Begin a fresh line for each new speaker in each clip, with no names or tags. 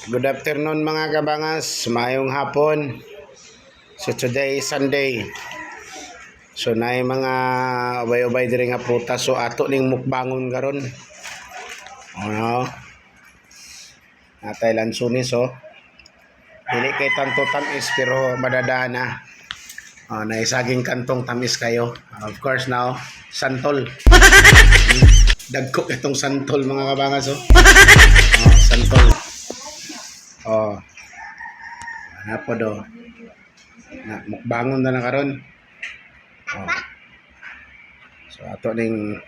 Good afternoon, mga kabangas, maayong hapon. So today is Sunday. So naay mga ubay-ubay diri nga prutas, so ato ning mukbangon karon. Ano? Natay lansunis oh. Dili kay tanto tamis pero madada na. Oh, naisaging kantong tamis kayo. Of course now, santol. Dagko itong santol, mga kabangas, oh. Oh, santol. Oh. Ana po do. Na mukbangon na na karon. Oh. So ato ning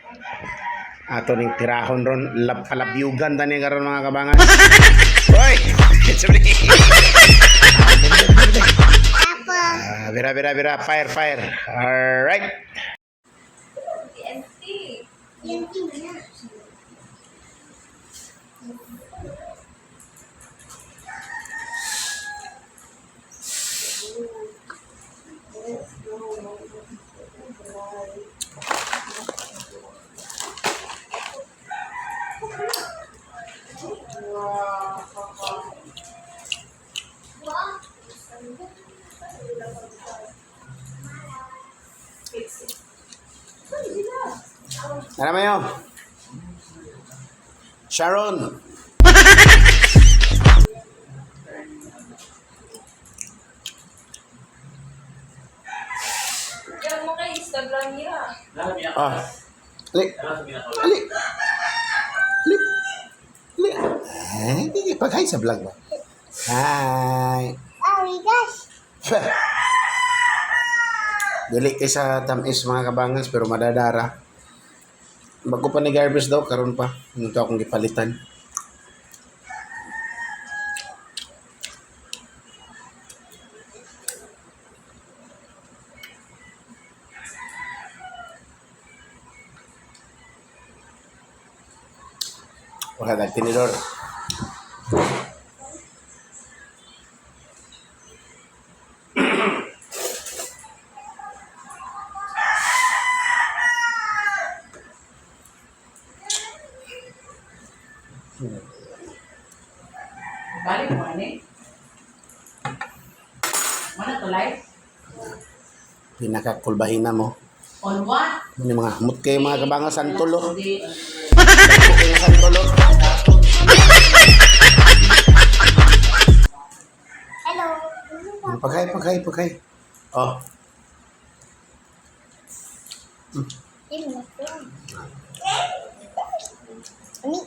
tirahon ron, lab palabyugan ta ni karon, mga kabangas. Hoy! It's me. Ah, bira bira bira, fire fire. All right.
TNT.
TNT na. Wow.
Ano mayo? Sharon.
Yung mga Instagram niya.
Ah. Ali. Ali. Ali. Ali. Eh, hindi pag-hi sa vlog ba? Hi.
Oh my gosh.
Dili kay sa tamis, mga kabangas, pero madadara. Bago pa ni garbage daw karon pa. Ano to akong gipalitan. Wala tag tinidor.
Balik mo, ani? Mana to live?
Pinakakulbahina mo.
On what?
Ano yung mga hamot kayo, mga kabangas, santol oh.
Hindi.
Dagko kayo santol oh.
Hello.
Paghay, paghay, paghay. Oh.
Yun na po. Ami.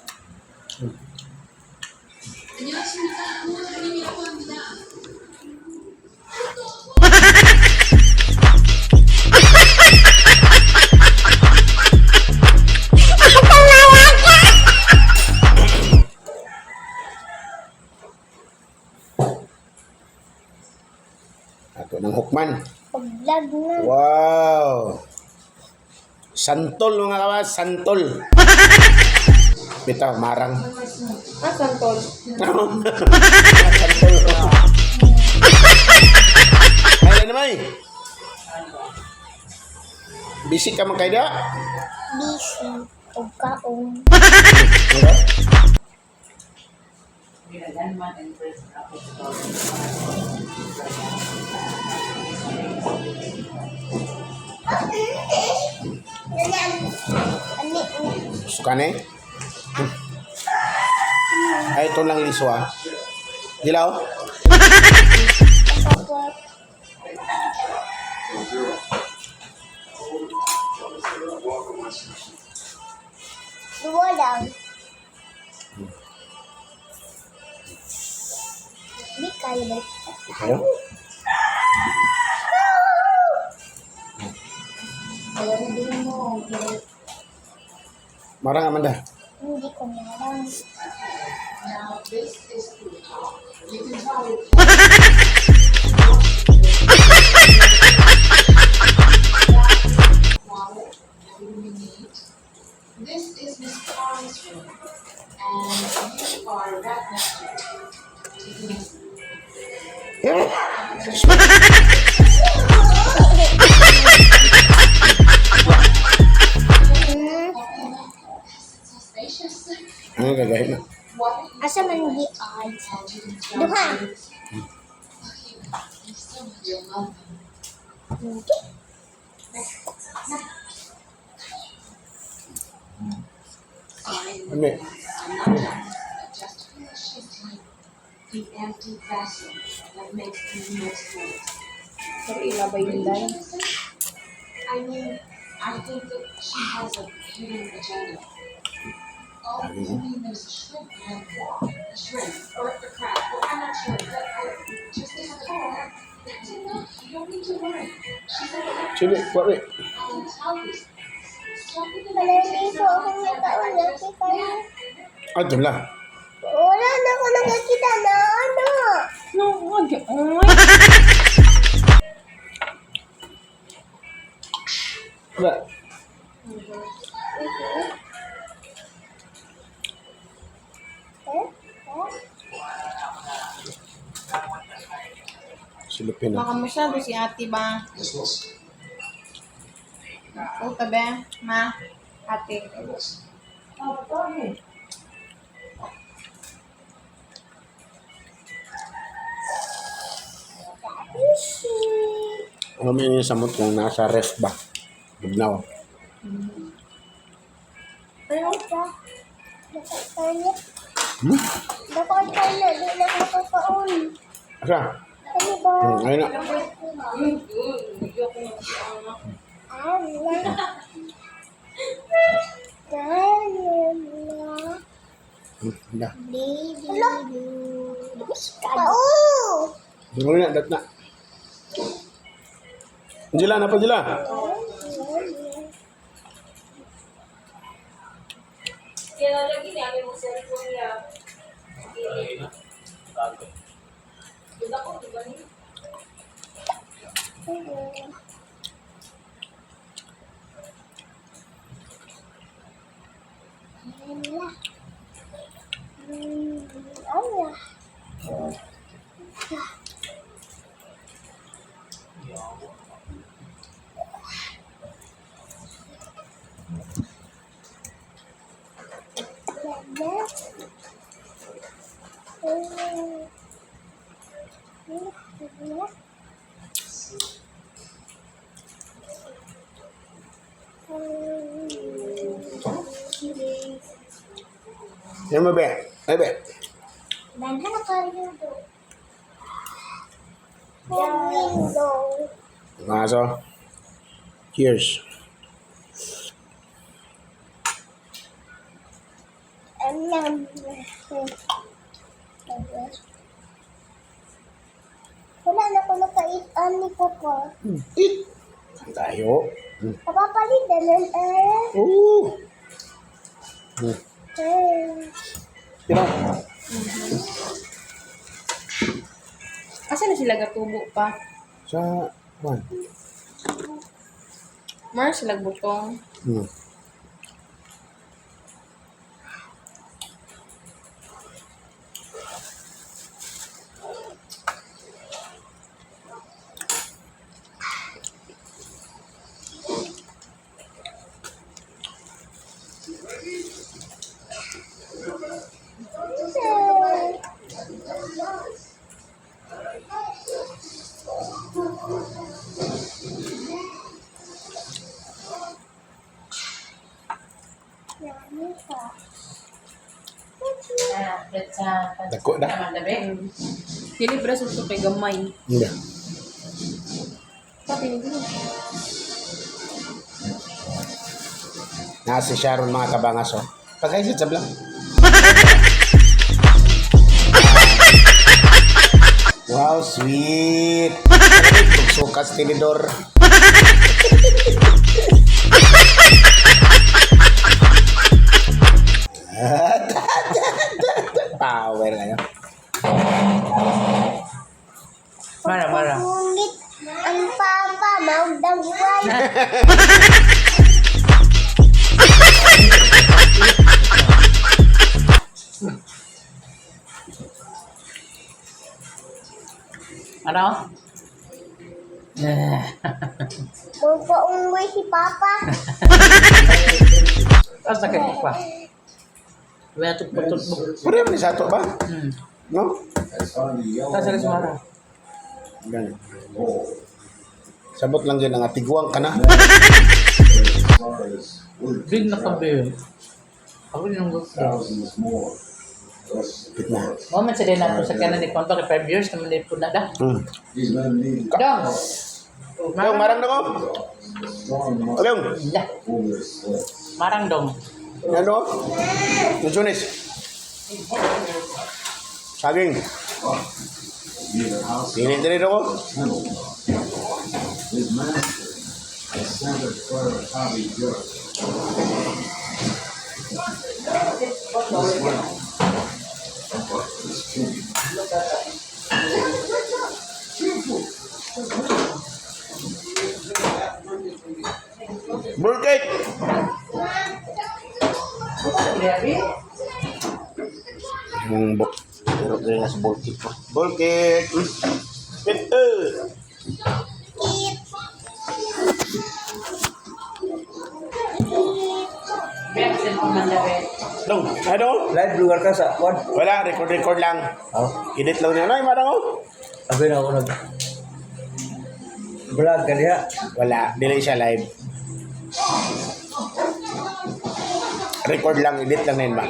Ato ng hukman.
Pag-vlog na.
Wow! Santol, mga kawas, santol. Bitaw, marang.
Ah, santol.
Santol. Ay, naman. Busy ka man kay da?
Busy. O kaon.
Okay.
Ginaganman and first apostol.
Ami.
Suka na eh. Ay, ito lang liso ah. Dilaw?
Support. Dua lang. Di kaya balik.
Ayo.
Alam mo.
Marang, Amanda.
Hindi ko meron.
Now, this is to You can try it. Illuminate. This is Miss Carl's room, and you are right next to it.
Yeah.
So spacious.
Ano gagawin mo?
Why don't you
Asa man di ay?
and you can start
Duha.
looking for someone you'll love them.
Hindi.
I
Ano?
I'm not jealous. I just feel she's like the empty vessel that makes the most noise.
Pero ilabay yun dahil.
I mean, I think that she has a hidden agenda. Oh, you mean there's a shrimp behind the wall? A shrimp or a crab? Well, I'm not sure, but I just have a car. That's enough. You don't need to worry. She's okay.
Sili, kuha wait.
I'll tell you. Stop with the
Wala dito akong nakaon. Nakita na.
Ah, dula.
Wala na ako nakakita na ano.
No, wag. Ay.
Wala.
Eh? Eh?
Silupin na.
Baka masyado si ate ba? Puta ba? Ma? Ate.
Sushi.
Ano mo yun yung samot kung nasa ref ba? Bugnaw.
Ano ka? Nakatanya.
Hmm?
Nakatanya. Di na makakaon.
Asa?
Ano ba?
Ayun na.
Ala. Ala.
Da.
Baby. Ala. Oo.
Dungol na, dat na. Angela, napa Angela?
Kaya lagi niya, may mo cellphone niya. Diba ko, diba niya?
Ala. Ala. Ala. Ala.
Yan mo, be. Ay, be.
Banhan na kayo do. Window.
Mga so. Cheers.
Alam. Wala na ko nakaitan ni Papa.
Eat. Tayo.
Kapapalitan ng eh.
Oo.
Eh.
Tira.
Asa na sila gatubo pa?
Sa, one.
Mar sila butong.
Yummy pa.
Dako na.
Dili braso to kay gamay.
Hindi.
Pati ni Gino.
Nasa si Sharon mga kabangas, oh. Pagkaisit sa vlog. Wow, sweet. Sukas tinidor. Power kayo.
Mara, mara.
Pagpungit ang papa, maugdang buhay.
Ano?
Magpaunggoy si papa.
Tapos na kayo pa. Wala tugpo-tugpo.
Pareho ni sa ato ba? No?
Asa na si Mara?
Gani. Sabot lang yun, nga tiguang ka na.
Big na kabe. Ako yung gusto.
Thousands more. Less
Pit na.
Mo man sa din ako sa kanan ni Ponto kay 5 years naman ni pud na da.
These men needed
Dong.
Dong, marang na ko.
strong muscles
Dong,
La,
for their sleds.
marang dong.
ano? Luchones. Saging.
Neither house
Pinit na rin ako.
nor kennel dog. His master, a Santa Clara hobby jerk. This one is king.
Burkit! Yung bok. Pero dali na sa bulkit ko. Bulkit! Ito! Dong, ano?
Live lugar ka sa kwan.
Wala, record-record lang.
Oh.
Edit lang niya. Ay, marang oh.
Abi na ako nag vlog ka diha.
Wala, dili siya live. Record lang, edit lang na yun ba?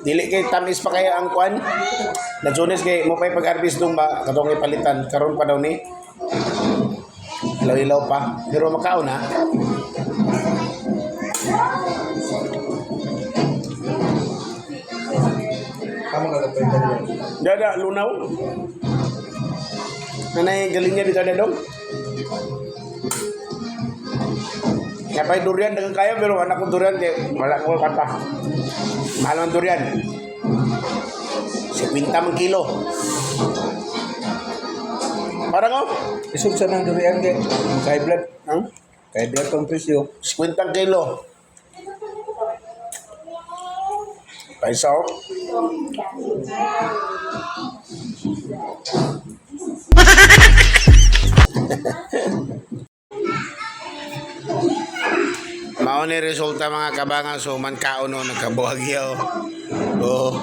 Dili kay tamis pa kaya ang kwan. Najunis kay mo pa'y pag-harvest dong ba katong ipalitan karon pa daw ni. Ilaw-ilaw pa. Pero makaon ha.
Kamo kagapay ka diha.
Dada lunaw. Nanay galing niya dito na dong. Kaya pa'y durian dagang kaya pero anak ko durian kay wala ko kanta. Mahal ang durian. 50 man kilo. Parang oh.
Isog sa nang durian kay kay blood.
Huh?
Kay blood pang presyo.
50 kilo. Paisa oh. Mao ni resulta mga kabangan so man kaon no nagkabuhagyaw. Oo.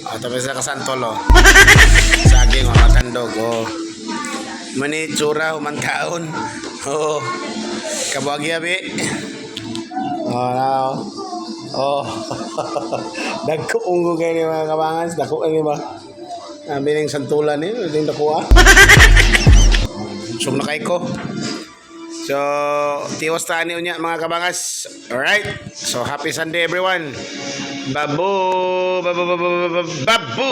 Ah, tapos sa kasantol oh. Saging oh, matandog oh. Mani tsura human kaon. Oo. Kabuhagya bi. Oh, now. Oh. Dagko unggo kay ni mga kabangan, dako ni ba? Nabi ning santulan ni, ding dako ah. Sum na kay ko. So, tiwas ta ni unya mga kabangas. Alright. So, happy Sunday everyone. Babu, babu, babu, babu, babu.